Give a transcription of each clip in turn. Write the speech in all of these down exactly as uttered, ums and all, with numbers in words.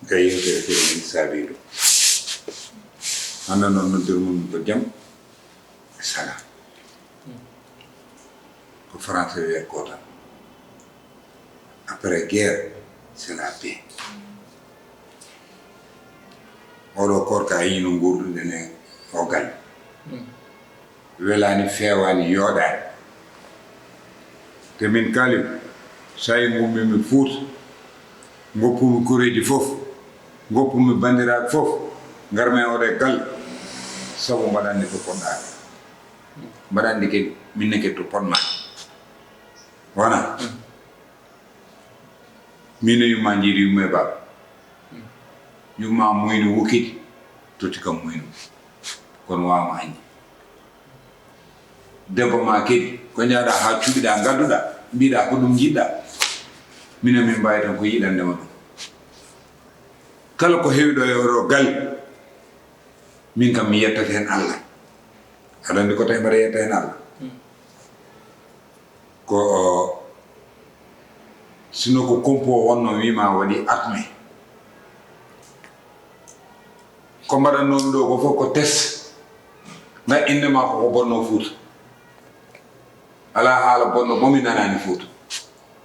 Ka yewtere ko en saabi ɗum. Hannde noon noddir mum ko jam e salaam. Ko français wiyata ko tan. Après guerre, c'est la paix. Oɗo koorka a yii no nguurduɗen e o galle. Welaani, feewaani, yooɗaani. Te min Kalidu, so a yii ngummii mi Fuuta, ngoppumi koreeji fof, ngoppumi banndiraaɓe fof, ngarmi e oɗo e galle, sabu mbaɗanmi to poɗɗaani. Mbaɗanmi kadi, min ne kadi to poɗmaani. Wona? Min no yumma njiidi yumma e baaba. Yumma muyno wukkidi, totti kam muyno. Kono waawma añde. Debbo ma kadi, ko njahɗa haa cuɓiɗa, ngadduɗa, mbiɗa ko ɗum njiɗɗa. Minen min mbaawi tan ko yiɗande ma ɗum. Kala ko heewi ɗo e oɗo galle, min kam mi yettat heen Allah. Aɗa anndi ko tawi mbaɗa yetta heen Allah? Ko, sino ko kumpo wonno wiima waɗi atme. Ko mbaɗannoomi ɗo ko fof ko test. Nga innde ma ko ko bonno Fuuta. Alaa haala bonno mo mi nanaani Fuuta.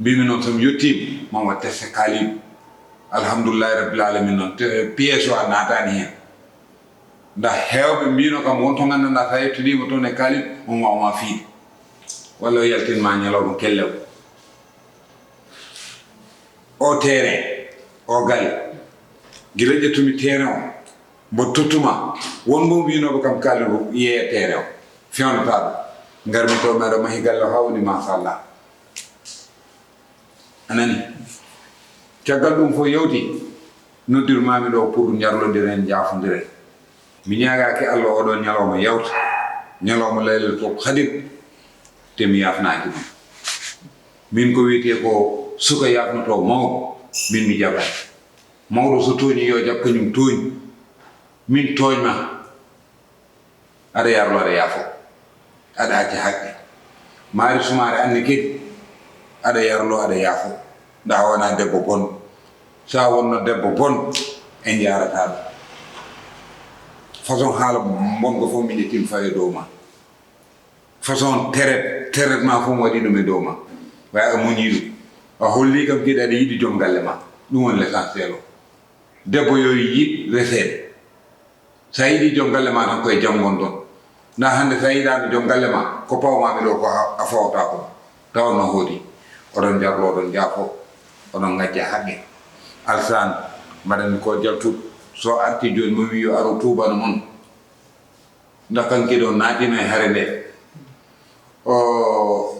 Mbimi noon so mi yettiima, ma wa test Kalidu. Alhamdulillahi rabbil alamin noon, te pièce o a naataani heen. Nda heewɓe mbino kam won to nganndanɗaa so a yettidiima toon e Kalidu, on waawma fiide. Walla o yaltin ma ñalawma kellew. O terrain, o galle. Gila ƴettumi terrain o, mbo tottuma, won mbo mbinooɓe kam Kalidu yeeya terrain o. Fewndata ɗum. Ngarmi to meɗa mahi galle o haa woni machallah. A nani? Caggal ɗum fof yawti, noddirmaami ɗo pour njarlondiren, njaafondiren. Mi ñaagaaki Allah oɗo ñalawma yawta, ñalawma Laylatul Qadr, te mi yaafnaaki ɗum. Min ko wiyetee ko suka yaafnotoo mawɗo, min mi jaɓaani. Mawɗo so tooñi yo jaɓ kañum tooñ. Min tooñma. Aɗa yarlo, aɗa yaafo. Aɗa acca haqqe. Maari Sumaare Anne kadi, aɗa yarlo, aɗa yaafo. Nda a wona debbo bonɗo. Sa wonno debbo bonɗo, en njaarataa ɗo. Façon haala bongo fof mi ƴettimi fawi e dow ma. Façon teret, teret ma fof mi waɗi ɗum e dow ma. Way a muñi ɗum. A holli kam kadi aɗa yiɗi joom galle ma. Ɗum woni l'essentiel o. Debbo yo yiɗ reseede. So a yiɗi joom galle ma tan, koye jam ngonɗon. Na hannde so a yiɗaano joom galle ma, ko pawmaami ɗo ko a, a fawtaako. Tawa no hoodi. Oɗon njarlo, oɗon njaafo, oɗon ngacca haqqe. Alsan, mbaɗanmi ko jaltuɗo. So arti jooni mo wi yo aro tuubano mon. Nda kanke ɗo naatino e hare nde. O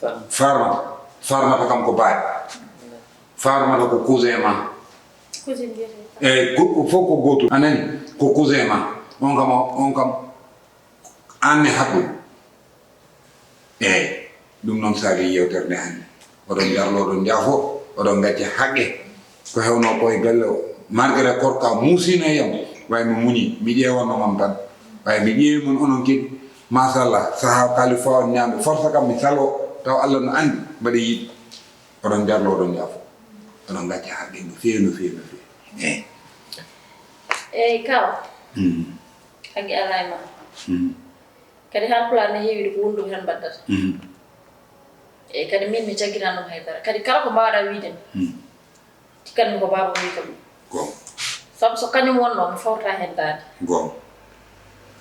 Farmata. Farmata. Farmata kam ko baay. Farmata ko cousin ma. Cousin mbiyetee. Eyi, ko, ko fof ko gootum. A nani? Ko cousin ma. On kam, on kam, an ne haɗɗum. Eyi, ɗum noon saabi yewtere nde hannde. Oɗon njarlo, oɗon njaafo, oɗon ngacca haqqe. Ko hewnoo ko e galle o. Malgré korka muusino e yam, way mi muñi, mi ƴeewanno mon tan. Way mi ƴeewi mon onon kadi. Machallah, sahaa kalifa on ñaamde, force kam mi salo, taw Allah no anndi, mbaɗa yiɗi. Oɗon njarlo, oɗon njaafo. Oɗon ngacca haqqe no feewi, no feewi, no feewi. Eyi. Eyi, kaw. Mm. Haqqe alaa e ma. Mm. Kadi Haalpulaar ne heewi ko wonduɓe tan mbaddata. Mhm. Eyi, kadi min mi jaggitan ɗum haydara. Kadi kala ko mbaawɗaa wiyde mi, mhm, tikkanmi ko baaba wi kam. Goonga. Sabu so kañum wonno, mi fawta heen daande. Goonga.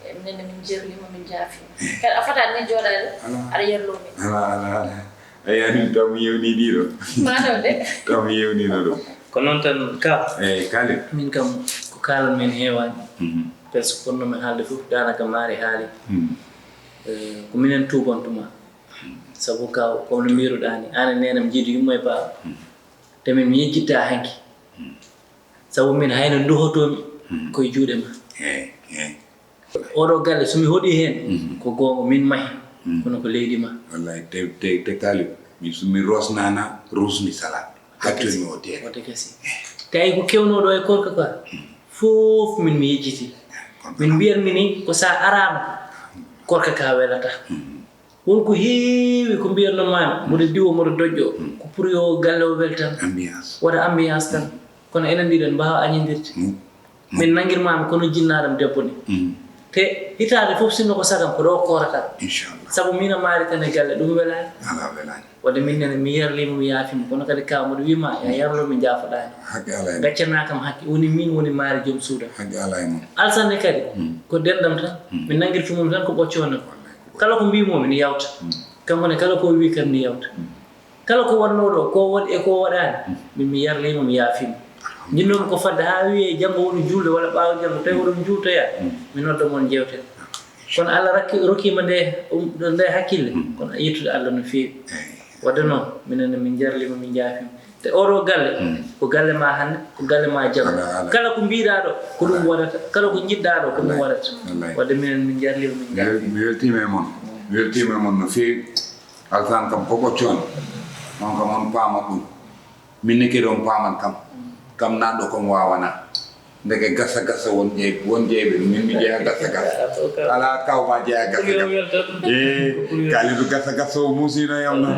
Eyi, minen ne min njerlima, min njaafima. Eh. Kadi a fataani min jooɗaade, alaa, aɗa yerloo min. Alaa, alaa, alaa. Eyi, amin taw mi yewnii ɗiɗo. Maɗo de. Taw mi yewnino ɗum. Ko noon tan ka. Eyi, Kalidu. Min kam, ko kaalan min heewaani. Mhm. Parce que kono min haalde fof, daanaka maari haali. Mhm. Eh, ko minen tuubantuma. Mhm. Sabu ka, comme no mbiruɗaa ni, aan e neenam njiidi yumma e baaba. Mhm. Te min mi yejjitta hanki. Mhm. Sabu min hayno nduhotoomi, mhm, koye juuɗe ma. Eyi, eyi. Oɗo galle, so mi hoɗi heen, mhm, ko goonga, min mahi, mhm, kono ko leydi ma. Wallahi, te, te, te Kalidu, min so mi rosnana, rusni sala. Hattomi o teere. Wota kasi. Tawi ko kewnooɗo e korka ka, mhm, fof min mi yejjiti. Min mbiyatmi ni, ko sa araama, korka ka welata. Mhm. Won ko heewi ko mbiyatnoo maami, mboɗo diwa, mboɗo doƴƴo, ko pour yo galle o wel tan, ambiance, waɗa ambiance tan. Kono enen ɗiɗon mbaawa añondirde. Min nangirmaami kono jinnaaram debbo ni. Te hitaande fof sinno ko sagam ko ɗo koorata. Inchallah. Sabu min a maari tan e galle ɗum welaani. Ala welaani. Wadde min nene mi yarliima mi yaafiima kono kadi ka mboɗo wiima ya yarlo mi jaafoɗaani. Haqqe ala e mon. Gaccanaa kam haqqe woni min woni maari joom suuda. Haqqe ala e mon. Alsane kadi ko denɗam tan. Mi nangirtu mum tan ko ɓoccoonde ko. Kala ko mbiimo mi ni yawta. Kanko ne kala ko wi kam ni yawta. Kala ko wonnoo ɗo ko waɗi e ko waɗaani min mi yarliima mi yaafiima. Jinnoomi ko fadde haa wiyee janngo woni juulde walla ɓaawo janngo tawi oɗon njuutoya mi nodda mon njeewten. Kono Allah rakki rokkiima nde um, nde hakkille kono a yettude Allah no feewi. Wadde noon minen ne min jarliima min njaafiima te oɗo galle ko galle ma hannde ko galle ma janngo. Kala ko mbiɗa ɗo ko ɗum waɗata kala ko jiɗɗa ɗo ko ɗum waɗata. Wadde minen min jarliima min njaafiima. Mi weltiima e mon. Mi weltiima e mon no feewi. Alsaan kam ko ɓoccoon on kam on paama ɗum. Min ne kadi on paaman kam. Kam naatɗo kon waawana. Ndeke gasa gasa won ƴeeɓe won ƴeeɓe min mi jeeya gasa gasa. Ala kaw ma jeeya gasa gasa. E kalidu gasa gasa o musino yam no.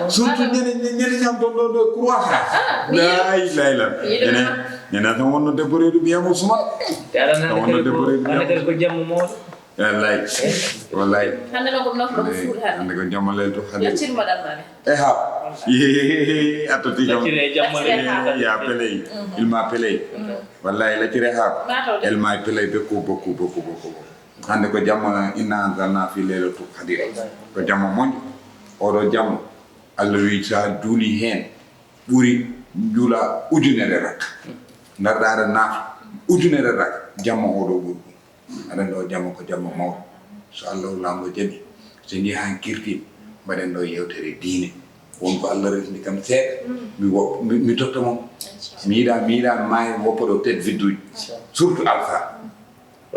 Surtout ñene ñene ñam ton ɗo ɗo croix ha. Lay lay la. Ñene ñene tan wonno debbo reedu ɓiyamo suma. Tan wonno debbo reedu ɓiyamo. Ko jammu mawɗo. Wallay. Wallay. Hannde noon ko nofɗo ko fuuɗ hannde. Hannde ko jamma lelto hannde. Laccir mbaɗan mami. E ha. Attoti kam. Laccir e jamma lelto. Ya peley. Il ma peley. Wallay laccir e ha. El ma peley be ko beaucoup beaucoup beaucoup. Hannde ko jamma inna anzalna fi laylatul qadr. Ko jamma moƴƴo. Oɗo jamma Allah wi sa duuli heen ɓuri juula ujunere rak. Ndarɗa aɗa naaf ujunere rak jamma oɗo ɓuri. Aɗa ɗo jamma ko jamma mawɗo. So Allah laamɗo jaɓi so njehi han kirtiiɓe mbaɗen ɗo yewtere diine. Won ko Allah resni kam seeɗa mi wop mi totta mon. Mi yiɗa mi yiɗa maayi woppa ɗo tête vide uji. Surtout Alpha.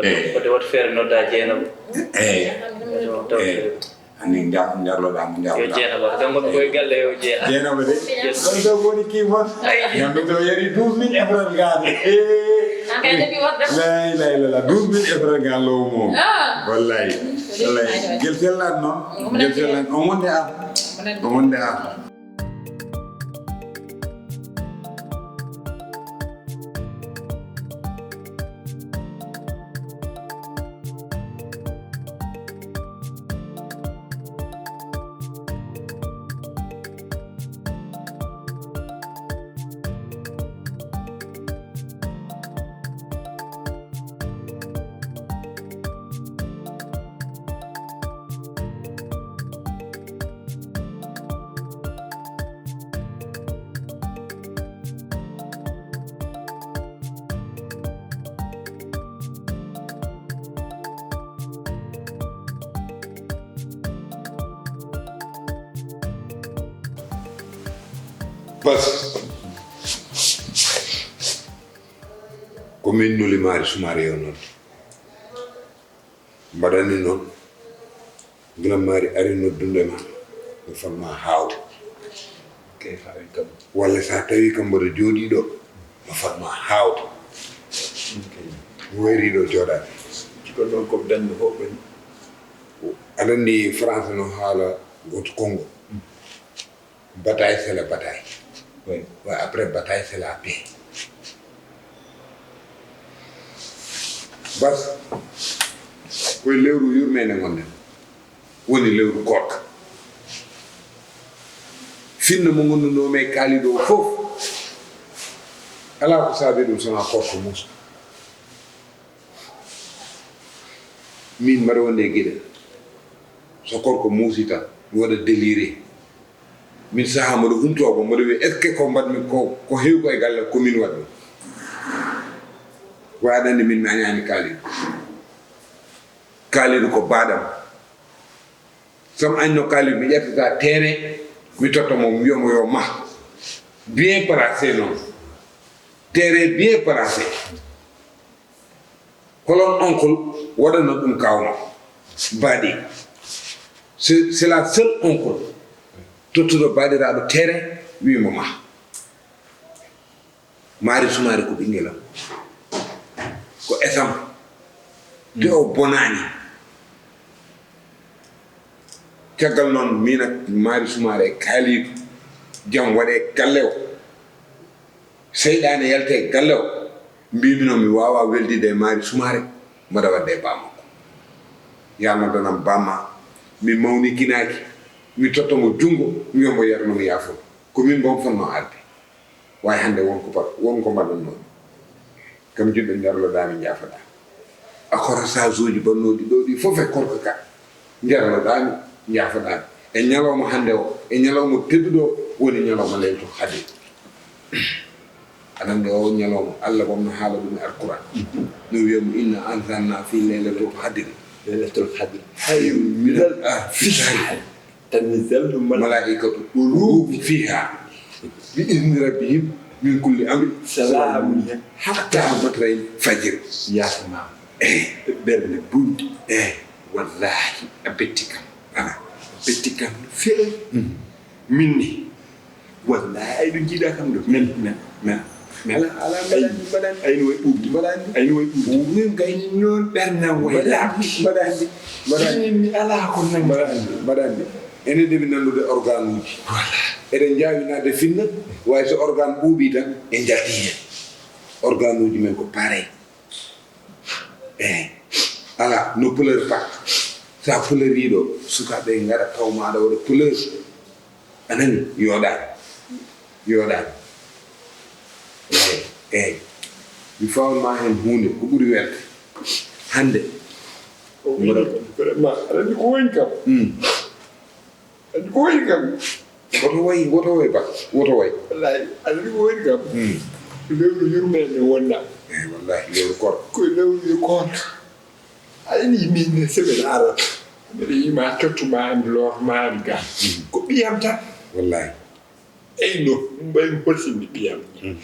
Eyi. Wodde wot feere nodda Jeynaba. Eyi. Eyi. Ani njar njarloɗa mo njarloɗa. Yo Jeynaba kanko mi koye galle yo Jeynaba. Jeynaba de. Ɗon ɗo woni ki mon. Ñamde to yari douze mille efran gaade. Lay lay lala douze mille efran gaade lowo mo. Wallay. Wallay. Gel sellan noon. Gel sellan on wonde am. On wonde am. Bas. Ko min nuli maari sumaare yo noon. Mbaɗani noon gila maari ari noddunde ma no fotma haawde. Kay haawi kam. Walla so a tawi kam mboɗo jooɗii ɗo no fotma haawde. Mi wayri ɗo jooɗaade. Cikon noon ko dañde hoɓɓe. Aɗa anndi français no haala gooto konngo. Bataille, c'est la bataille. Oui. Ouais, après bataille, c'est la paix. Bas, koye lewru yurmeende ngonɗen. Woni lewru koorka. Finno mo ngonndunomi e kaalido o fof. Alaa ko saabi ɗum sonaa koorka muusa. Min mbaɗa wonde e geɗe. So koorka muusi tan, mi waɗa déliré. Min saha mboɗo humtoo ko mboɗo wiya est ce que ko mbaɗmi ko ko heewi ko e galle ko min waɗmi. Waɗande min mi añaani kaalidu. Kaalidu ko baɗam. Sam añno kaalidu mi ƴettata terrain mi totta mo mi wiya mo yo mah. Bien placé noon. Terrain bien placé. Kolon oncle waɗana ɗum kawma baɗi. C'est la seule oncle tottuɗo baɗiraɗo tere wimo ma. Maari sumaari ko ɓingelam ko esam. Te o bonani. Caggal noon, min ak Maari Sumaare e Kaaliidu, jam waɗe galle o. Seyɗaane yalte galle o. Mbiimi noon mi waawaa weldiide e Maari Sumaare, mbaɗa waɗde e baa makko. Yaa noddanam baa ma, mi mawnikinaaki, mi totta mo junngo, mi wiya mo yar no mi yaafo. Ko min mboom fotnoo arde. Waawi hannde won ko par-, won ko mbaɗatnoo mi. Kam jiɗɗo njarloɗaa mi njaafoɗaa. A kora saasuuji bannooɗi ɗoo ɗi fof e korka ka. Njarloɗaa mi njaafoɗaa mi. E ñalawma hannde o, e ñalawma tedduɗo o, woni ñalawma Laylatul Qadri. Aɗa anndi o ñalawma, Allah wonno haala ɗum e Alquran. No wiya mo, "Inna anzalna fi laylatul qadri." Laylatul qadri. Khayrun min alfi shahr. Tanazzalu malaa'ikatu ruuhu fiha. Bi izni rabbihim min kulli amri. Salamun hiya hatta matla'il fajr. Yaa imaam. Eh. Ɓernde bunɗi. Eh. Wallaahi, a betti kam. Ala. A betti kam no feewi. Mm. Min ni, wallaahi, ay ɗum jiidaa kam ɗo. Men, men, men, men. Ala, ala, mbaɗa anndi, mbaɗa anndi. Ay no way ɓuuɓde. Mbaɗa anndi. Ay no way ɓuuɓde. Min kay noon ɓernam way laaɓde. Mbaɗa anndi, mbaɗa anndi. Min mi alaa ko nanndi. Mbaɗa anndi, mbaɗa anndi. Enen de min nanndude organe uji. Voilà. Eɗen njaawi naatde finna, waawi so organe ɓuuɓii tan, en njaltii heen. Organe uji men ko pareil. Eey. Alaa, no pleurer pas. So a pleurii ɗo, sukaaɓe ngara taw ma aɗa waɗa pleurer. A nani? Yooɗaani. Yooɗaani. Eey, eey. Mi fawan ma heen huunde, ko ɓuri welde. Hannde. O weli kam, vraiment. Aɗa anndi ko woni kam? Mm. Anndi ko woni kam? Woto way, woto way ba, woto way. Wallaahi, aɗa anndi ko woni kam? Mm. Lewru yurmeende wonna. Eey, wallaahi, lewru koor. Ko lewru koor. Aɗa anndi min semaine arata. Mbiɗa yima tottu ma, mi loor ma, mi ga. Mm. Ko ɓiyam tan. Wallaahi. Eey, no, ɗum mbayi mi holsinde ɓiyam. Mm.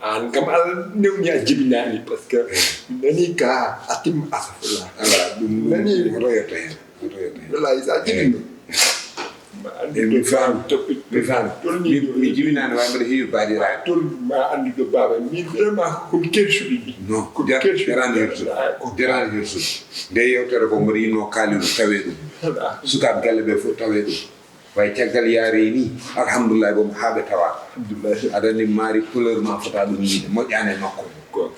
Aan kam, Allah newni a jibinaani, parce que mi nanii ka a timma, astafurlah. Alaa, ɗum, ɗum nanii. Hoto yetto heen, hoto yetto heen. Wallaahi, so a jibinno. Eey. Ma anndu. Eey, mi faami, mi faami. Mi, mi jibinaani, waawi mbaɗa heewi baadira. Tol ma anndu ɗo baaba, min vraiment ko mi kersuɗo ɗi. Non, ko mi jar-, kersuɗo. Jaraani hersude. Ah, ko jaraani hersude. Nde yeewtere ko mboɗo yinnoo Kaalidu tawee ɗum. Alaa. Sukaaɓe galle ɓe fof tawee ɗum. Way caggal yaaree nii, alhamdulillahi, boom haa ɓe tawaaka. Alhamdulillahi. Aɗa anndi maari couleur ma fota ɗum yiide, moƴƴaani e nokku. Ko,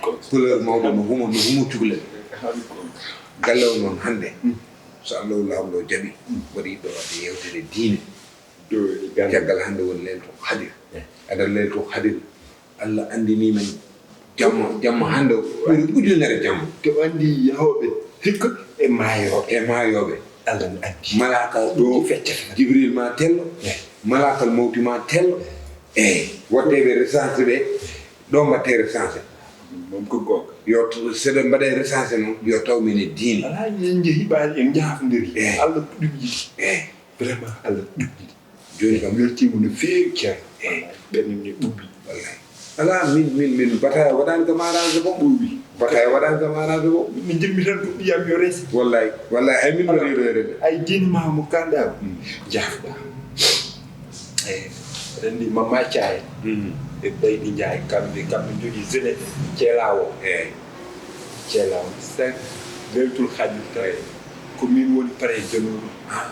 ko. Couleur mawɗo no humo, no humo cukalel. Haa ko. Galle o noon hannde, mm, so Allahu laamɗo jaɓi, mm, mboɗo yiɗɗo waɗde yeewtere diine. Ɗo e galle. Caggal hannde woni Laylatul Qadr. Eh. Aɗa Laylatul Qadr. Allah anndinii men jamma, jamma hannde o ɓuri ujunere jamma. To anndi yahooɓe hikka e maayooɓe. E maayooɓe. Allah ne anndi. Malaaka ɗo feccata. Jibril ma tello. Eh. Malaakal mawti ma tello. Eh. Eey. Waɗteeɓe recensé ɓe. Ɗo mbaɗtee recensé. Ɗum ko goonga. Yo t-, so ɓe mbaɗee recensé noon, yo taw men e diine. Alaa, en njehii ɓaade, en njaafondiri. Eey. Allah ko ɗum yiɗi. Eey. Vraiment, Allah ɗuɗɗi. Jooni kam weltiima no feewi, Ceerno. Eey. Ɓernde nde ɓuuɓi. Wallaahi. Alaa, min, min, min, bataaya waɗaani kam arrangé ko. Ɓuuɓi. Bataaya waɗaani kam arrangé ko. Min njimmi tan ko ɓiyam yo rese. Wallaahi, wallaahi, hay min mbaɗi ɗo e rese. Ay diine ma mo kaalɗaa o. Mm. Jaafɗaa. Eey. Aɗa anndi Mamma Caay. Mm. E Baydi Njaay, kamɓe, kamɓe njogii jeunesse Ceelaawo. Eey. Ceelaawo. Sen Leylatul Qadr tan. Eey. Ko min woni pare janooru. Ah,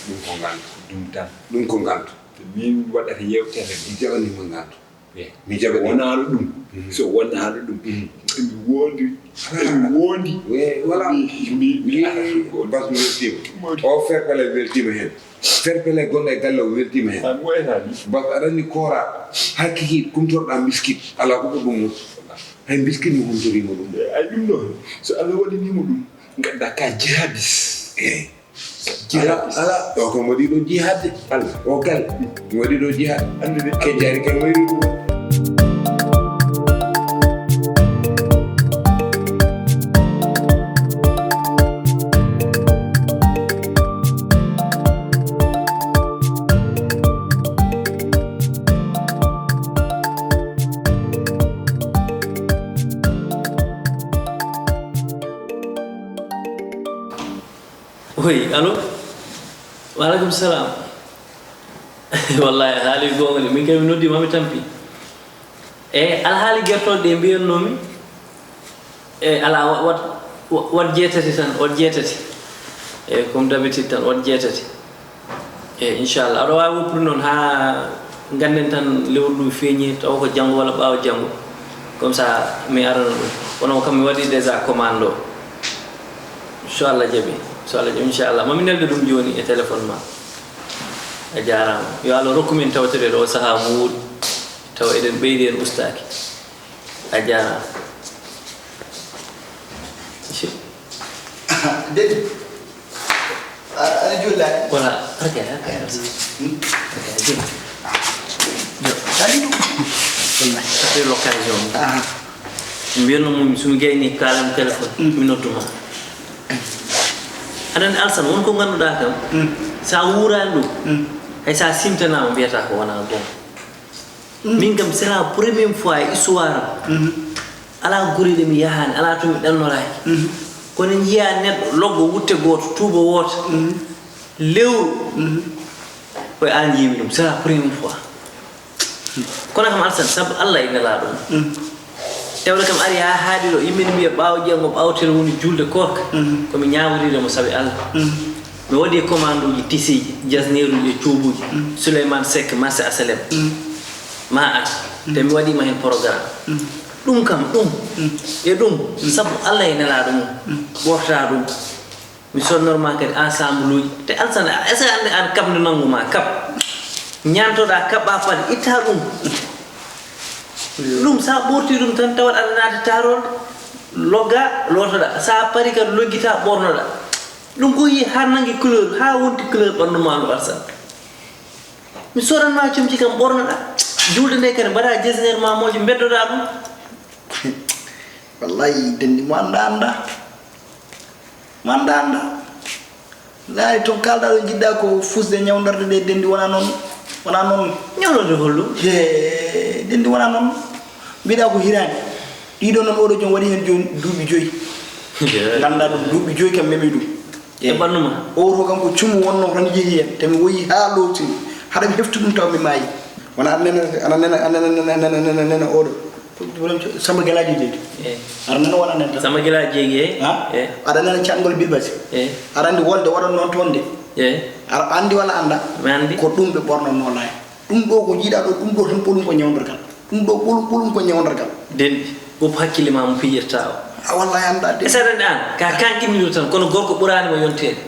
ɗum ko ngantu. Ɗum tan. Ɗum ko ngantu. Min waɗata yeewtere nde. Mi jaɓanii ma ngantu. Eey. Mi jaɓanii. Wonaano ɗum. Mhm. So wonaano ɗum. Mhm. Mi wondi. Ah. Mi wondi. We-, voilà. Mi, mi, mi, mi, arata ko. Bas mi weltiima. Mawɗi. O fair play weltiima heen. Fair play gonɗo e galle o weltiima heen. Ah, mi waynaani. Bas aɗa anndi koora. Hakkiki kumtorɗaa mbiskit. Alaa ko ɓuri ɗum. Hay mbiskit mi humtoriima ɗum. Eey, ay ɗum ɗo. So Allah waɗaniima ɗum. Ngaddaa ka jihadis. Eey. Jihad. Ala, ala, o kam waɗi ɗo jihad de. Ala. O kal, mi waɗi ɗo jihad. Anndude. Ke jari kay wayri ɗum. Oy, allo? Wa aleykum salam. Wallahi, a haali goonga de. Min kay mi noddiima, mi tampi. E alhaali gertooɗe ɗe mbiyannoomi, e alaa, wa-, wat, wa-, wat jeetati tan, wat jeetati. E comme d'habitude tan, on jeetati. E inchallah, aɗa waawi woppude noon haa ngannden tan lewru ndu feeñi, tawa ko janngo walla ɓaawo janngo. Comme ça, mi arana ɗum. Kono kam mi waɗi déjà commande o. So Allah jaɓi, so Allah jaɓi, inchallah. Mami nelde ɗum jooni e téléphone ma. A jaaraama. Yo Allah rokku min tawtoreede o sahaa mo wuuri. Tawa eɗen ɓeydi, en ustaaki. A jaaraama. Monsieur. Dedi. Aɗa julla. Voilà, arga, arga. Arga, jom. Jom. Sali ɗum. Wallahi, ça fait l'occasion. Mbiyatno mum, so mi gayni kaalam téléphone, mi nodduma. Aɗa anndi Alsan, won ko ngannduɗaa kam, so a wuuraani ɗum, hay so a simtanaama, mbiyata ko wonaa goonga. Min kam, c'est la première fois e histoire am. Alaa gure ɗe mi yahaani, alaa to mi ɗannoraaki. Kono njiyaa neɗɗo loggo wutte gooto, tuuba woota, lewru. Koye aan njiimi ɗum, c'est la première fois. Kono kam Alsan, sabu Allah e nelaaɗo mum. Tewde kam ari haa haaɗi ɗo, yimɓe ne mbiya ɓaawo janngo, ɓaawo tele woni juulde koorka. Ko mi ñaagoriiɗo mo sabi Allah. Mi waɗi commande uji tisiiji, jasneeruuji e cuubuuji. Souleymane Seck, marché H L M. Ma ar, te mi waɗiima heen programme. Ɗum kam, ɗum, e ɗum, sabu Allah e nelaaɗo mum, ɓoortaa ɗum. Mi sonnor ma kadi ensemble uji. Te Alsan, est-ce que an, an kam no nanngu ma, kam. Ñaantoɗaa, kaɓɓaa paɗe, ittaa ɗum. Ɗum, so a ɓoortii ɗum tan, tawat aɗa naati taaroore, loggaa, lootoɗaa. So a parii kadi, loggitaa, ɓoornoɗaa. Ɗum ko yii haa nanngi couleur, haa wonti couleur ɓanndu ma ndu, Alsan. Mi soodan ma comci kam, ɓoornoɗaa. Juulde nde kadi, mbaɗaa jesner ma moƴƴo, mbeddoɗaa ɗum. Wallahi, denndi mo anndaa, anndaa. Mo anndaa, anndaa. Naari toon kaalɗaa ɗo, njiɗɗaa ko fuusde ñawndorde nde, denndi wonaa noon, wonaa noon. Ñawndorde hollu? He, denndi wonaa noon. Mbiɗaa ko hiraani. Ɗiɗo noon, oɗo joom waɗi heen jooni duuɓi joyi. Nganndaa ɗum, duuɓi joyi kam memi ɗum. E ɓanndu ma? O to kam ko cumu wonnoo tan yehi heen. Te mi woyi haa loowtini. Haɗa mi hefti ɗum taw mi maayi. Wona aɗa nena, aɗa nena, aɗa nena, nena, nena, nena, nena oɗo. Samba Gelaajo Jeegi. Eyi. Aɗa nana wona nen tan. Samba Gelaajo Jeegi, eyi. Ha? Eyi. Aɗa nana caɗngol Bilbasi. Eyi. Aɗa anndi wolde waɗat noon toon de. Eyi. Aɗa anndi walla annda? Mi anndi. Ko ɗum ɓe ɓornatnoo laay. Ɗum ɗo ko jiiɗaa ɗo, ɗum ɗo tan ɓolum ko ñawndorgal. Ɗum ɗo ɓolum, ɓolum ko ñawndorgal. Denɗi. Wop hakkille ma mo pijirta o. A wallahi annda de. Esa rende an, ka kankinniɗo tan, kono gorko ɓuraani mo yonteede.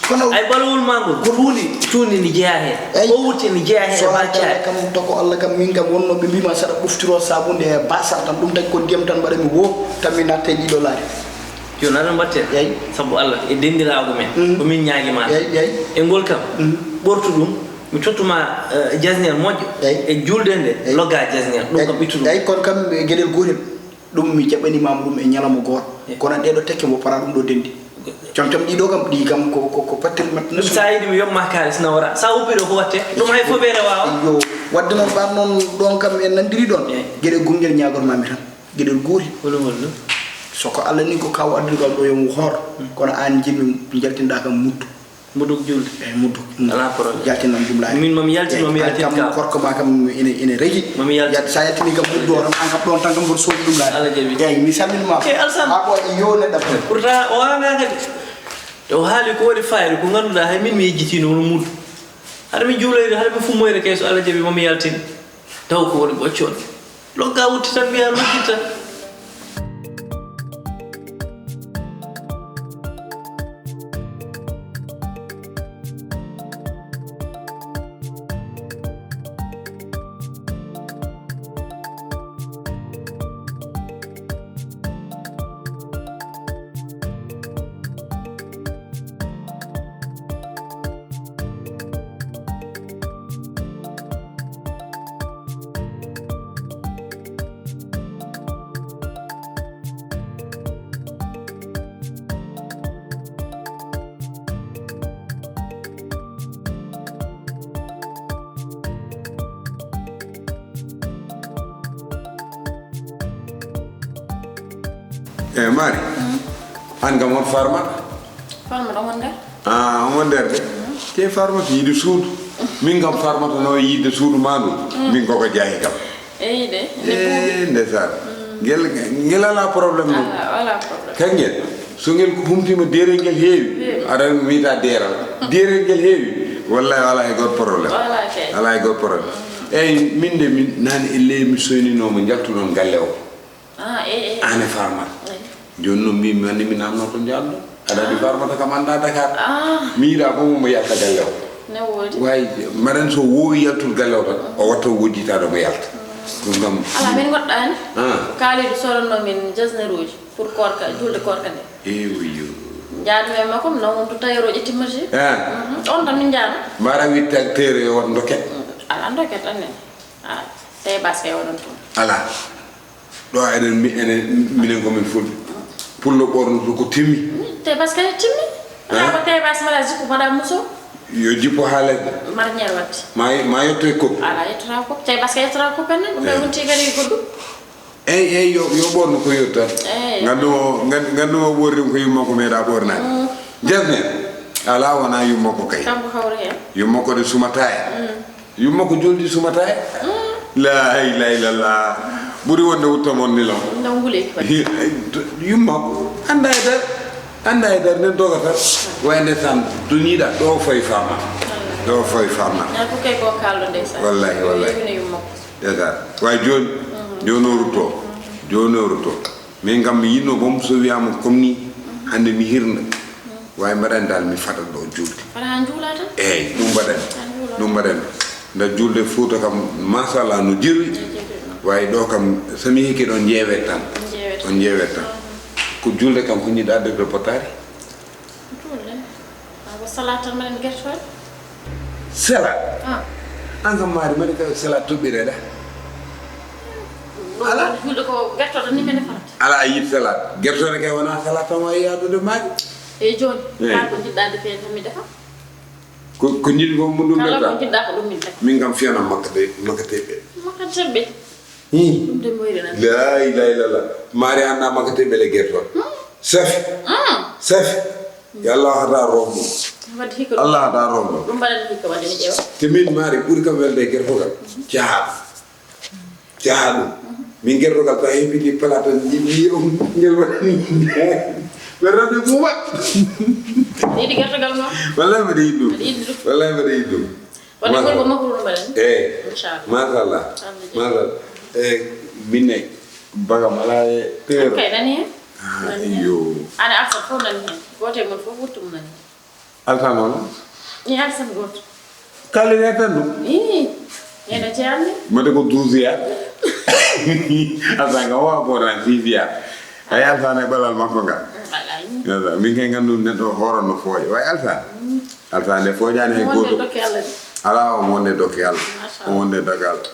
Kono ay balowol ma ngol, ko tuuni, tuuni ni jeyaa heen. Ay. O wutte ni jeyaa heen, so ba caay. Kam toko Allah kam, min kam wonno ɓe mbima saɗa ɓoftiro sabunde e basal tan, ɗum tagi ko ndiyam tan mbaɗa mi wo, tan mi natta e ɗiɗo laare. Yo nana mbatten. Ay. Sabu Allah e dendiraago men, ko min ñaagi ma. Ay, ay. E ngol kam, ɓortu ɗum, mi tottuma, eh, jasner moƴƴo. Ay. E julde nde, logga jasner, ɗum kam ɓittu ɗum. Ay, kono kam e geɗel gotel. Ɗum mi jaɓanimaama ɗum e ñalawma gooto. Kono ɗee ɗoo tekke mbo para ɗum ɗoo denndi. Comcom ɗii ɗoo kam, ɗii kam ko, ko, ko pattirmat. Ɗum so a yiɗi mi yoɓ ma kaalis nawora. So a ubbi ɗo ko watte? Ɗum hay fobeere waawa. Yo, wadde noon ɓaan noon ɗoon kam en nanndiri ɗoon. Geɗe gungel ñaagormaami tan. Geɗel gooti. Holo holo. So ko Allah ni ko kaw addugal ɗo yo mo hoor. Kono aan jimmi njaltinɗaa kam muttu. Mbuɗuk julde. Eyi, mbuɗuk. Alaa problème. Yaltinan ɗum laay. Min mami yaltin, mami yaltin kam. Korko ma kam ene, ene regi. Mami yaltin. Yalti, sa yaltini kam mbuɗu o tan, an kam ɗon tan kam mboɗo soodi ɗum laay. Allah jaɓi. Eyi, mi salmin ma. E Alsan. Ha ko yo neɗɗo. Pourtant o waanga kadi. Te o haali ko waɗi fayida, ko ngannduɗaa hay min mi yejjitino hono mbuɗu. Haɗa mi juuloyde, haɗa mi fummoyde kay so Allah jaɓi mami yaltin. Taw ko woni ɓoccoɗe. Logga wutte tan mbiya loggitta. E mari, an kam on farmata? Farmata on nder. Ah, on nder de. Te farmata yiide suudu. Min kam farmata no yiide suudu ma ndu. Min koko jaahi kam. Eyi de. E ndesan. Ngel ngel ala problème non. Ala problème. Kangel so ngel ko humtima derel ngel heewi. Aɗa mi wiita deeral. Deeral ngel heewi. Wallahi, wala e goto problème. Wala kay. Wala e goto problème. Eyyi, min de, min nani e ley mi soyninooma njaltuɗon galle o. Ah, eh, eh. An e Farmata. Eh. Jooni noon mbi mi anndi mi namno to njaɗno. Aɗa anndi Farmata kam annda Dakar. Ah. Mi yiɗa fof mo yalta galle o. Ne woodi. Way, mbaɗen so woowi yaltude galle o tan, o watta wojjitaade mo yalta. Ɗum kam. Ala, min ngoɗɗaani. Ah. Kaalidu soranno min jasneruuji pour koorka, julde koorka nde. Eh, woyyo. Njaadu men makko, mi nawa on to tailleur o ƴetti machine. Ah. Mhm. On tan min njaadu. Mbaɗa witte tailleur o waɗ ndoket. Ala ndoket annen. Ah, taille basse kay waɗan tun. Ala. Ɗo eɗen mi-, enen, minen ko min fulɓe. Pullo ɓornoto ko timmi. Taille basse kay timmi. Hein? Ala ko taille basse mbaɗa jippo mbaɗa muso. Yo jippo haa lesɗe. Marñeer waɗde. Ma, ma yetto e koppi. Ala, yettata koppi. Taille basse kay yettata koppi en nan. Ɗum ɗo Eh. wonti kadi ko ɗum. Eyyi, eyyi, yo, yo ɓorno ko yottat. Eyyi. Nganndu o, ngan-, nganndu o ɓorni ko yumma ko meeɗa ɓornaade. Mm. Jasneer. Ala wona yumma ko kay. Kam ko hawri heen. Yumma ko de sumata e. Mm. Yumma ko joldi sumata e. Mm. La ilaha illallah. Ɓuri wonde wutto mon ni lon. Ndaw ngule ko. Hi-, yumma ko annda e dar. Annda e dar nden dogata. Wayde tan duniɗa ɗo foy fama. Ɗo foy fama. Na ko kay ko kalɗo ndeysaan. Wallahi, wallahi. Yumma ko. Ndeysaan. Way jooni, jooni o rutto. Jooni o rutto. Min kam mi yinno boom so wiyama comme ni, hannde mi hirna. Way mbaɗan dal mi fada ɗo julde. Fada han juula tan? Eyyi, ɗum mbaɗan. Han juula. Ɗum mbaɗan. Nda julde Fuuta kam, machallah, no jirwi. No jirwi. Way ɗo kam, so mi hikki ɗon jeewet tan. Jeewet. Ɗon jeewet tan. Ko julde kam ko jiɗɗa addude potaari? Julde. Ah, ko salade tan mbaɗen gertoɗe? Salade? Ah. An kam maari mbaɗi ka salade toɓɓireɗa? Ala. Julde ko gertoɗe ni mene farata. Ala a yiɗi salade. Gertoɗe kay wona salade tan wawi yadude maari. E jooni, eh, kala ko jiɗɗa defeede tan mi defa. Ko, ko jiɗi ko mum ɗum defta? Kala ko jiɗɗa ko ɗum min defa. Min kam fiyana makka de, makka teɓɓe. Makka teɓɓe? Hmm. Ɗum de moyri nan. La ilaha illallah. Maari annda makka teɓɓe le gertoɗe. Hmm. Safi. Hmm. Safi. Yo Allah hada rombo. Wadde hikka ɗum. Allah hada rombo. Ɗum mbaɗan hikka wadde mi ƴeewa. Te min maari ɓuri kam welde e gertogal. Jaha. Jaha ɗum. Min gertogal ta heɓini pala tan jiɗi o ngel waɗani. Ɓe rande buuba. Yiɗi gertogal noon. Wallahi mbaɗa yiɗi ɗum. Mbaɗa yiɗi ɗum. Wallahi mbaɗa yiɗi ɗum. Wadde ngol ko makko ɗum mbaɗan. Eyi. Inchallah. Machallah. Alhamdulillah. Machallah. Eyi, minne bagam ala e teero. Kay nani hen? Ah, iyo. Ana Alsan fof nani hen. Gooto e mon fof wurtum nani hen. Alsan hono? Ni Alsan gooto. Kalde ne tan ɗum? Ii. Ene jeyanni. Mode ko douze ya. Alsan kam o wawa boran six ya. Ay Alsan e ɓalal makko ngal. Alay. Min kay nganndu neɗɗo horan no fooƴa. Way Alsan. Alsan nde fooƴaani hay gooto. Wonde dokke Allah de. Ala o wonde dokke Allah. Machallah. O wonde dokke Allah.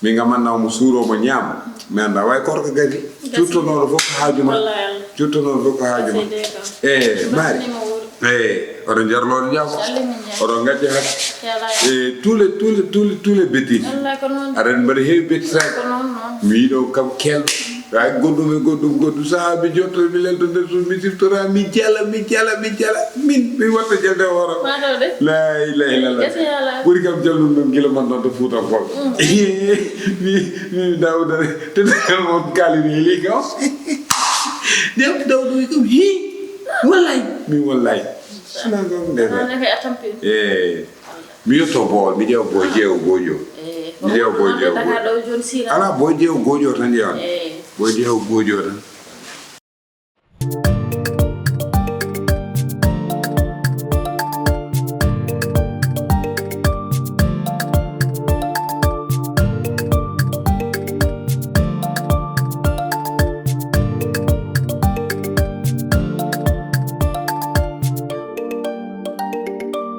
Min kam annda omo suuro omo ñaama. Mi annda way korka gasi. Gasi. Cuttonooɗo fof ko haaju ma. Wallahi Allah. Cuttonooɗo fof ko haaju ma. Seydi Ka. Eh, mbaari. Barkinima wuuri. Eh, oɗo jarlooɗo jaafo. Salli min jaafo. Oɗo ngajja hak. Yalaa. Eh, tous les, tous les, tous les, tous les bêtises. Wallahi ko noon. Aɗa mbaɗa heewi bêtise. Ko noon, noon. Mi yiɗo kam kelɗo. Ay, goɗɗum e goɗɗum, goɗɗum. Sahaa mi jotto, mi lelto nder suudu, mi siftora, mi jala, mi jala, mi jala. Min, mi watta jalde hoore. Maa ɗo de. La ilaha illallah. Gasi yala. Ɓuri kam jalnum ɗum gila man ɗon to Fuuta Boy. Mm. Mi, mi Daouda, te on kaalini li kam. Dem Daouda wi kam, hi. Wallahi, mi wallahi. Sina kam de. Ah, ne fe atampi. Eh. Mi yetto Boy, mi ƴeewa Boy Jeewo Gojo. Eh. Mi ƴeewa Boy Jeewo Gojo. Ala Boy Jeewo Gojo tan ƴeewan. Eh. Boy Jeewo Gojo tan.